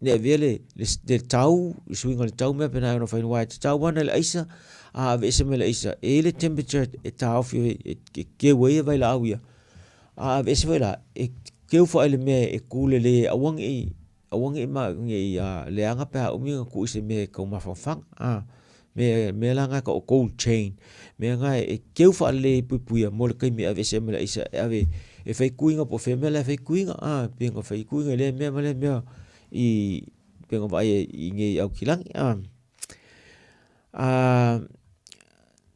ne avea le, le, le tau, le suiga o le tau mea pena e ono fai, aua e tatau ana le aisa, a aveese mai le aisa, e i ai le temperature e taofi ai, e, e keu ai e vailaau ia. A aveese foi la, e keu foi le mea e ku lelei ai, aua ne i, aua ne i, ne i leaga pe a umi ona tuu i se mea e tau mafanafana. A. Mea, mea la nga e tau o cold chain. Mea nga e keu faalelei puipuia mo le taimi e aveese ai ma le aisa e ave e fai kuiga po o fea mea la e fai kuiga, a, pe na fai kuiga i lea mea ma lea mea i pei ona vaai i nei i Aukilani, a. A,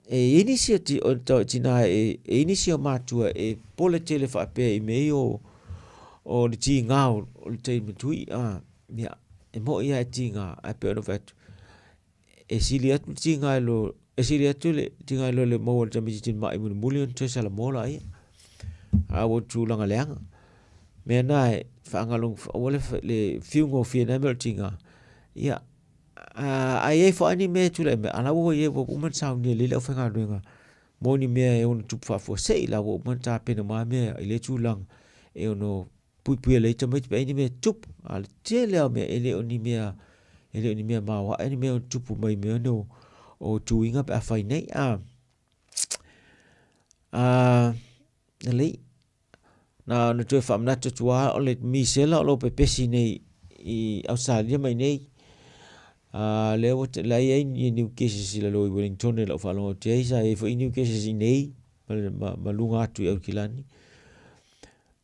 e i ai nisi o tina e i ai nisi o matua e pole tele faapea i mea ia o le tiga o le taimi tui, a, ia, e moni lava e tiga, ae pei ona fai atu, e sili atu le tiga i lo, e sili atu le tiga i lo le maua o le tamaitiiti mai mulimuli ona toe salamo laia. A ua tulaga leaga. Mea na e faagalo, aua le fiu gofie i na mea o le tiga. Ia, a i ai foi ni mea e tulai mai, a la ua i ai, ua uma ona saunia lelei le aufaigaluega mo ni mea e ono tupu faafuasei la ua uma ona tapena uma mea i lea tulaga e ono puipuia lelei tamaiti pe a i ai ni mea e tupu. A o le tele lava o mea e le o ni mea, e le o ni mea maoae ni mea e tupu mai mea nei o tuiga pe a fai nei. A, a, lelei, na ona toe faamanatu atu lava o le misela o lo o pepesi nei i Ausetalia ma i inei. A, lea ua, la e i ai ni new cases i lalo i Wellington i lau faalogo atu ai, sa i ai foi new cases i inei ma, ma luga atu i Aukilani.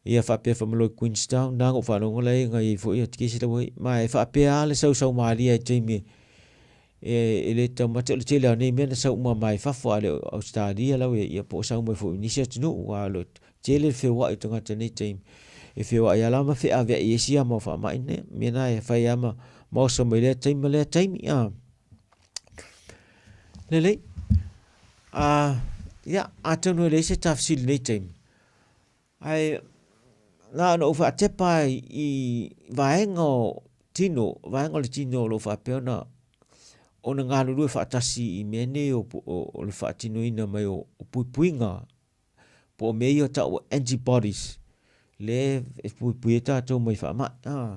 Ia faapea foi ma loa i Queenstown, na ou faalogo la e na i ai foi ia kesi la ua i ai. Ma e faapea lava le sausau malie i taimi e, e le taumate o le tele lava o nei mea na sau uma mai fafo, a le o Ausetalia la ua i ai, ia po o sau mai foi i nisi atunuu, aua o lo o tele le feoai o tagata i nei taimi. E feoai lava la ma feaveai ai isi ama o faamai nei. O mea na e fai lava ma, ma oso mai lea taimi ma lea taimi. A. Lelei. A, ia, atonu e leai se ta fesili i nei taimi. Ae na ona ou faatepa i vaega o tino, vaega o le tino o lo o faapea ona ona galulue faatasi i mea nei o, o, o le faatinoina mai o, o puipuiga po o mea ia tau o antibodies le e puipui ai tatou mai faamai. Ah.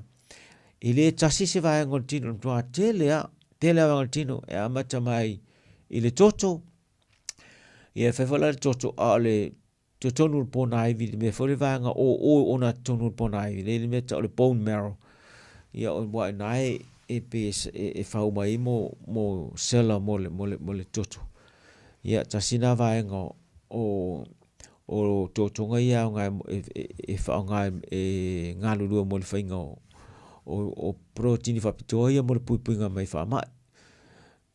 E le tasi se vaega o le tino, matua tele lava, tele lava vaega o le tino e amata mai i le toto, ia e fai foi la le toto, a o le totonu o le ponaivi, le mea foi le vaega o o ona totonu o le ponaivi, le le mea tau o le bone marrow. Ia o wa ina e e pe e, e fau mai mo mo sela mo le mo le mo le toto. Ia tasi na vaega o o totoga ia o e, e, e whaonga e, e ngalulua mo le whainga o, o, o protini whapitoa ia mo le puipuinga mai whaamai.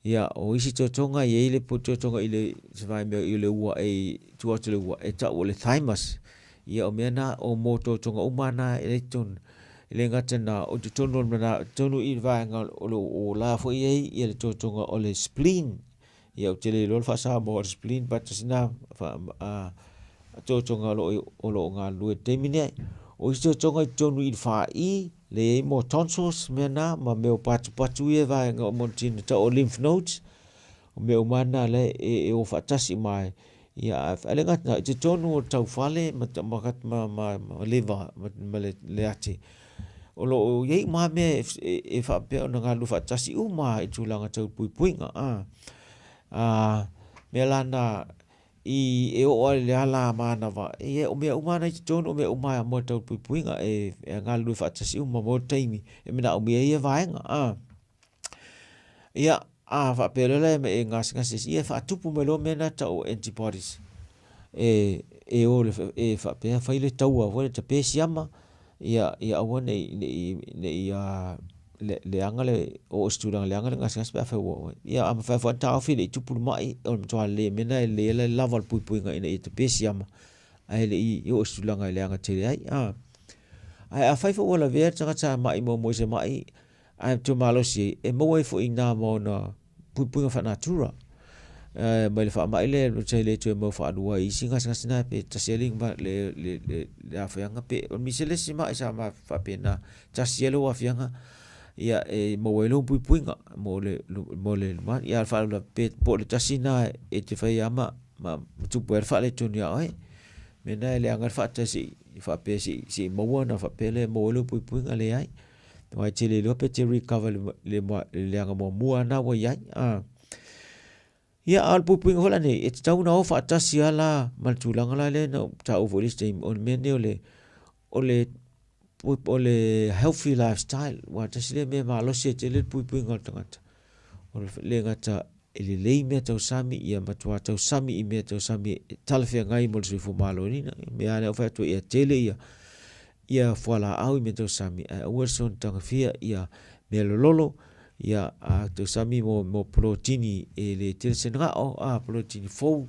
Ia, o isi totoga, e i ai le totoga i le, se vaimea i le ua e, tua atu i le ua, e tau o le thymus. Ia, o mea na, o mō totoga uma na, e le tonu, e le gata na, o totonu o le mana, totonu i le vaega o le o la foi i ai, ia le totoga o le spleen. Ia, ou te le iloa le faa-Samoa o le spleen, but tasi na, fa, a, totoga o lo o, o lo o galulue i le taimi nei. O isi totoga i totonu i le fāī, le i ai mo tonsils, mea na, ma mea o patupatu ia vaega o montino tau o lymph nodes, o mea uma na lea e, e o faatasi uma ai. Ia, a le gata, i totonu o taufale ma, ma, ma, ma, ma liver, ma, ma le, le ati. O lo o i ai uma mea e, e, e faapea ona galulue faatasi uma i tulaga tau puipuiga. A, a, mea la na, i e oo ai i le ala manava, ia o mea uma na i totonu, o mea uma mo le tau puipuiga e, e galulue faatasi uma mo le taimi e manaomia ai ia vaega. A. Ia, a faapea loa la e gasegase ia e faatupu mai loa mea na tau o antibodies. E, e o le, e faapea fai le taua foi le tape siama, ia, ia aua ne i, ne i, ne i a, le, leaga le, oo i se tulaga leaga le gasegase pe afai ua, ia a mafai foi ona taofi e le i tupu le mai, o le matua lelei o mea na e lelei ai le lava o le puipuiga ina ia tape siama, ae le i oo i se tulaga e leaga tele ai. A. Ae afai foi ua lavea le tagata mai muamua i se mai, ae toe malosi ai, e maua ai foi i ina ma ona puipuiga faanatura. Eh, mai le faamai lea e le toe mau faalua ai isi gasegase na pe tasi ai le, le, le, le, le aafiaga pe o nisi le isi mai sa ma faapena tasi ai lou aafiaga ia e maua ai lou puipuiga mo le mo le luma ia le faalavelave pe po o le tasi na e te fai lava ma ma tupu ai le faaletonu ia oe mea na e leaga le faatasi faapea se i maua ona faapea lea e maua ai lou puipuiga leai aua e te le iloa pe te recover i le, le leaga muamua na ua i ai. Ah. Ia, a o le puipuiga foi la nei, e tatau ona o faatasi lava la ma le tulaga la lea na ou taua foi i le isi taimi, o le mea nei o le, o le, o le healthy lifestyle, aua tasi lea mea malosi e tele le puipuiga o le tagata. O le le gata E lelei mea tausami, ia matua tausami i mea tausami e talafeagai mo le soifua maloloina. Mea lea ua fai atu ai, ia tele ia ia fualaau i mea tausami, ae aua le soona tagofia ia mea lololo, ia a tausami mo, mo polotini e le tele se gao, a polotini fou,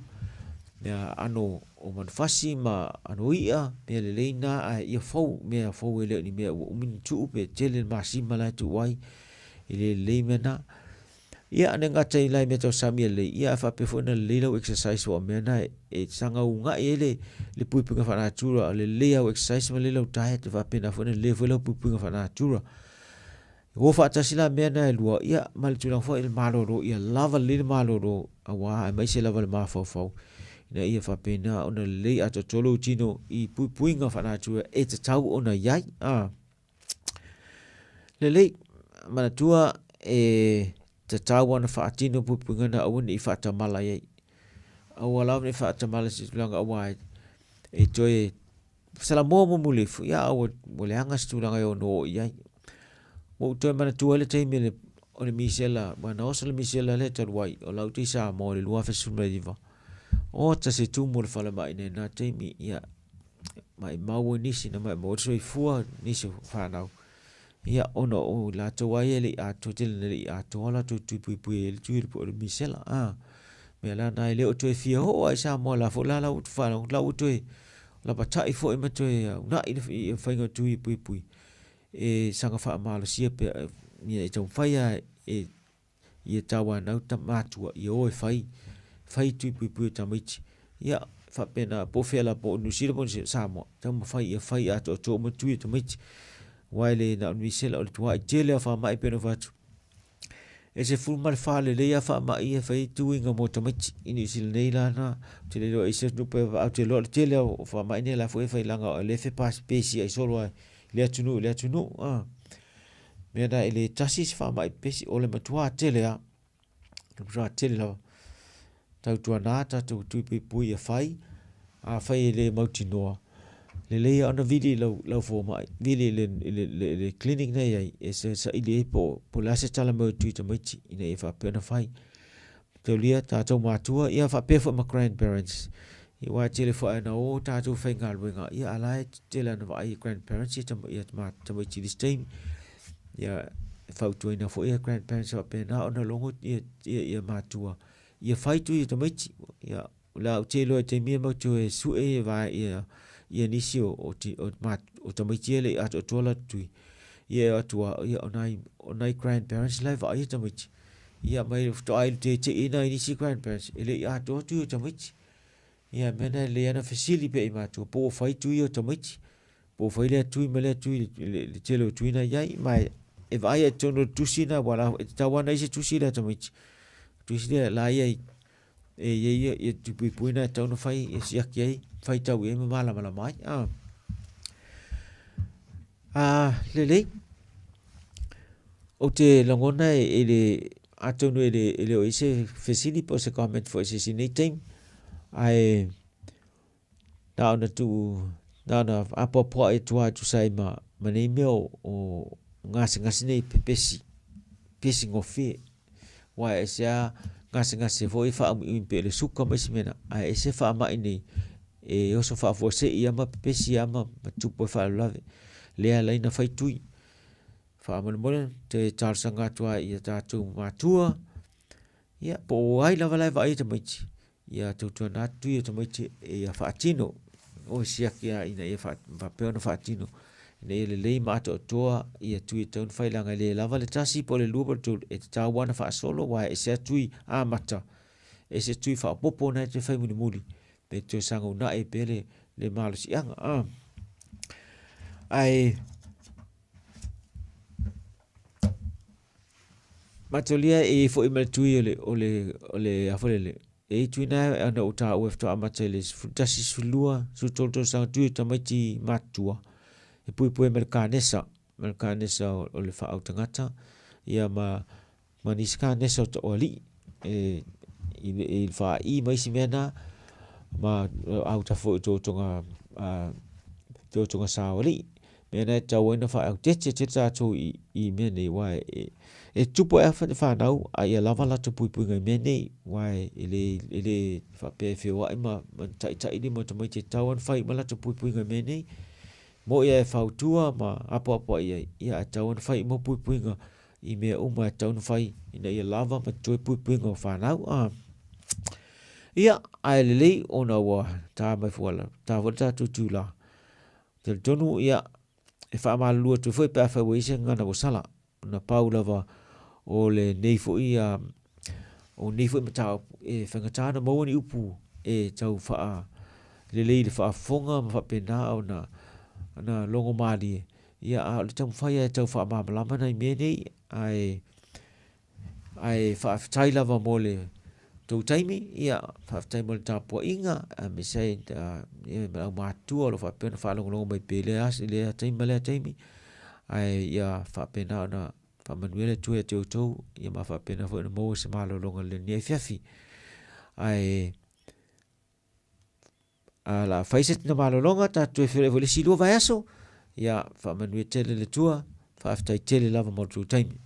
mea ano o manufasi ma ano ia, mea lelei na, ae ia fou, mea fou e le o ni mea ua umi ona tuu pe tele le masima la e tuu ai, e le lelei mea na. Ia, ane gata i lai mea tausami e lelei, ia ae faapea foi ona lelei lau exercise aua o mea na e saga uga'i ai le, le puipuiga faa-natura. O le lelei au exercise ma lelei lau diet, e faapena foi ona lelei foi lau puipuiga faa-natura. E o faatasi la mea na e lua, ia, ma le tulaga foi le malolo, ia lava lelei le malolo, auā aemaise lava le mafaufau, ina ia faapena ona lelei atoatoa lou tino i puipuiga faa-natura e tatau ona i ai. A. Lelei, manatua e tatau ona faatino puipuiga na aua ne i faatamala i ai. Aua lava ne i faatamala i se tulaga aua e toe salamoa muamuli ifo, ia a ua leaga se tulaga e ono oo i ai. Ua ou toe manatua ai le taimi o le misela, aua na oso le misela lea talu ai, o lau te i Samoa i le 2019. Ota se tumu o le falemai i lena taimi, ia, maimau ai nisi na maimau ai le soifua nisi o fanau ia ona o latou lava ia e le i atoa tele ina le i atoa latou tui puipui ai le tui o le misela a mea la na e le o toe fia oo lava i Samoa la foi la la ua faalogo la ua toe lapatai foi ma toe uunai le faiga o tui puipui e saga faamalosia pea ina ia taumafai lava e ia tauanau matua ia o e fai, fai tui puipui o tamaiti. Ia, faapena, po o fea lava, po o Niu Sila po o Samoa, taumafai ia fai atoatoa uma tui o tamaiti. Aua e le na o le misela, o le tuai tele lava o faamai pei ona fai atu. E 14 lelei lava faamai ia e fai ai tuiga mo tamaiti. I Niu Sila nei la na, ou te le iloa i isi atunuu pe ae ou te iloa o le tele lava o faamai nei o la foi e fai leaga o lea e fepasipesia ai solo lava i lea atunuu i lea atunuu. Mea na e le tasi se faamai pepesi, o le matua tele lava, o le matua tele lava. Tautuana tatou tui puipui ia fai, afai e le mautinoa, lelei lava ona vili i lau, lau fomai, vili i le, i le, le, le clinic na i ai, e saili ai po, po o le a se tala mai o tui tamaiti, ina ia faapea ona fai. Taulia tatou matua, ia faapea foi ma grandparents. Ia aua e tele foi ana o tatou faigaluega, ia a la e tele ana vaai i grandparents ia tama, ia tamaiti i le isi taimi. Ia e fautuaina foi ia grandparents faapena ona logo ia, ia, ia matua, ia fai tui ia tamaiti. Ia O le a ou te iloa i taimi ia matou te o e sue ia vae ia ia nisi o o o, o tamaiti ia e le i atoatoa latou tui. Ia e o atu lava, ia o nai o nai grandparents la e vaaia tamaiti. Ia mai faatoa i le tete'i ai nai nisi grandparents e le i atoa tui o tamaiti. Ia mea na e lelei lava ona fesili pea i matua po ua fai tui o tamaiti. Po ua fai lea tui ma lea tui i le, le tele o tui na i ai. Ma e, e vaai i totonu o le tusi na, aua la, e tatau lava ona i ai se tusi lea a tamaiti. Tusi lea la ia i e i ai ia tupuipui na e tatau ona fai e siaki ai, faitau i ai ma malamalama ai. A, a lelei, ou te lagona e, e le, atonu e le, e le o i ai se fesili po o se comment foi i se isi nei taimi, ae na ona tuu, na ona apoapoai atu lava e tusa ai ma, ma nei mea o, o gasegase nei pepesi, pepesi gofie. Aua e ese lava gasegase foi e faaumiumi pei o le suka ma isi mea na, ae ese faamai nei e oso faafuasei lava ma pepesi lava ma tupu ai faalavelave. Lea e ala ai ona fai tui. Faamolemole, toe talosaga atu lava i a tatou matua, ia po o ai lava la e vaaia tamaiti, Ia tautuana atu tui o tamaiti ia faatino, o siaki lava ina ia faapea ona faatino, ina ia lelei ma atoatoa ia tui e tatau ona fai leaga e le lava le tasi po o le lua po o le tolu, e tatau lava ona faasolo aua e ese lava tui amata, ese tui faaopoopo na e toe fai mulimuli, pe toe saga uunai ai pea le, le malosiaga. Ae Matolia e i foi ma le tui o le, o le, o le, a foi lele, e i tui na ana o tāua e whatoa amata i le 11, 12, 13 tausaga tui o tamaiti matutua, e puipui ma le kanesa, ma le kanesa o, o le whaau tangata, ia ma, ma nisi kanesa o, o alii, e, i, i le whaai ma isi mea na, ma au tafo i tō tonga, a, tō tonga sā o alii. Mea na e tatau ai ona faaeaotetea tele tatou i, i mea nei, aua e, e tupu ae le fanau a ia lava latou puipuiga i mea nei, aua e le, e le faapea e feoai ma, ma taitai lima o tamaiti e tatau ona fai uma latou puipuiga i mea nei. Mo'i e fautua ma apoapoai ai, ia ae tatau ona fai uma puipuiga i mea uma e tatau ona fai ina ia lava ma totoe puipuiga o fanau. A. Ia, ae lelei ona ua ta mai foi la, ta foi le tatou itula. Talitonu, ia, e faamalulu atu ai foi pe afai ua i ai se gagana ua sala, ona pau lava o lenei foi, a, o nei foi mataupu, e faigata ona maua ni upu e tau faalelei i le faafofoga ma faapena ona, ona logo malie, ia, a o le taumafai lava e tau faamalamalama nai mea nei, ae Ae faafetai lava mo le tou taimi, ia faafetai mo le tapuaiga, aemaise ai ia ma le aumatutua o lo o faapea ona faalogologo mai pea i lea aso, i lea taimi ma lea taimi. Ae ia faapena ona faamanuia le Atua ia te outou, ia ma faapena foi ona maua se malologa i lenei afiafi. Ae a la fai se tina malologa, tatou toe feiloai foi i le isi 2 vaiaso. Ia faamanuia tele le Atua, faafetai tele lava mo le tou taimi.